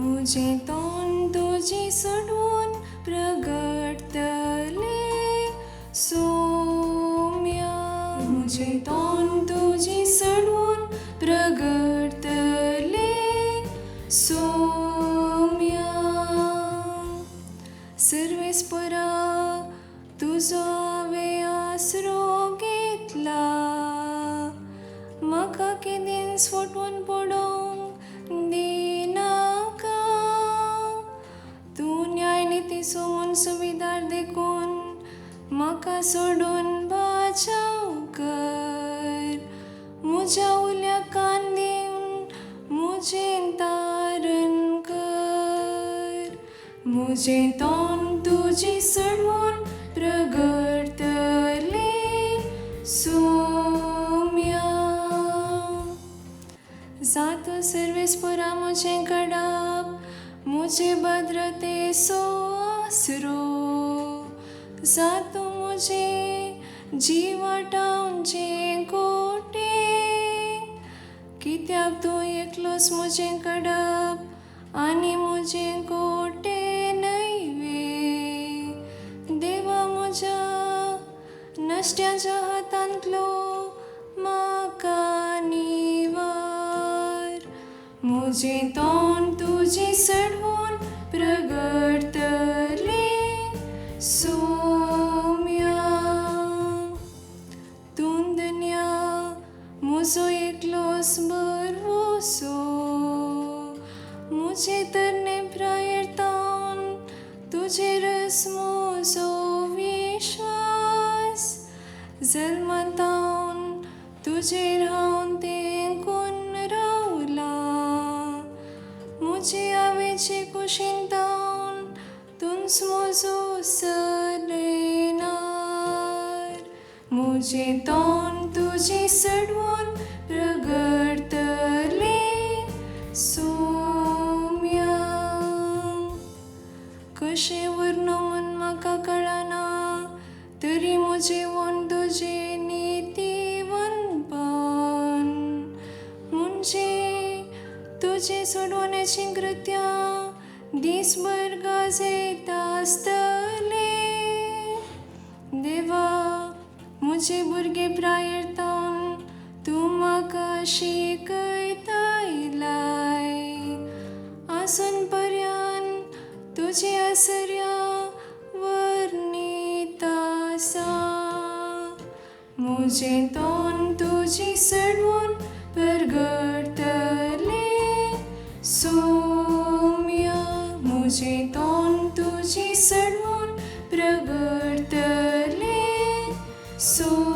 मुझे तोंड तुजी सोडून प्रगटतले सोम्या. मुझे तोंड तुजी सोडून प्रगटतले सोम्या. सर्वेस्परा तुजो हांवें आसरो घेतला, म्हाका केदींच फटोवन पडोवंक दिनाका. तूं न्याय नितीचो म्हूण सुविदार देखून म्हाका सोडून बाचाव कर. म्हज्या उल्याक कान दिवन म्हजें तारण कर. मुझे तोंड तुजी सोडून प्रगटतले सोम्या. जातो सर्वेस्परा म्हजें कडप, म्हजे भद्रतेचो आसरो. जातो म्हजे जिवाटावचें कोटे. कित्याक तूं एकलोच म्हजें कडप आनी म्हजें कोटे न्हय वे. देवा म्हज्या नश्ट्याच्या हातांतलो म्हाका निवार. मुझे तोंड तुजी सडवून प्रगटतले सोम्या. तूं धन्या म्हजो एकलोच भरवंसो, म्हजे तरणे प्रायेर तावन तुजेरच म्हजो विश्वास. जल्मतावन तुजेर हांव तेंकून रावलां, म्हजे आवयचे कुशीन तावन तूंच म्हजो सलयनार. मुझे तोंड तुजी सडवून प्रगटतले सोम्या. कशें व्हरनो म्हूण म्हाका कळना, तरी म्हजें वोन तुजें नितीवंतपण. म्हणजे तुजें सोडवण्याचीं कृत्यां दीसभर गाजयता आसतले. देवा म्हजे भुरगे प्रायेर तावन तूं म्हाका शिकयता आयलाय. आसून पर्यान तुजे आसऱ्या वर्णीत आसा. मुझे तोंड तुजी सडवून प्रगटतले सोम्या. मुझे तोंड तुजी सडवून प्रगटतले सोम्या.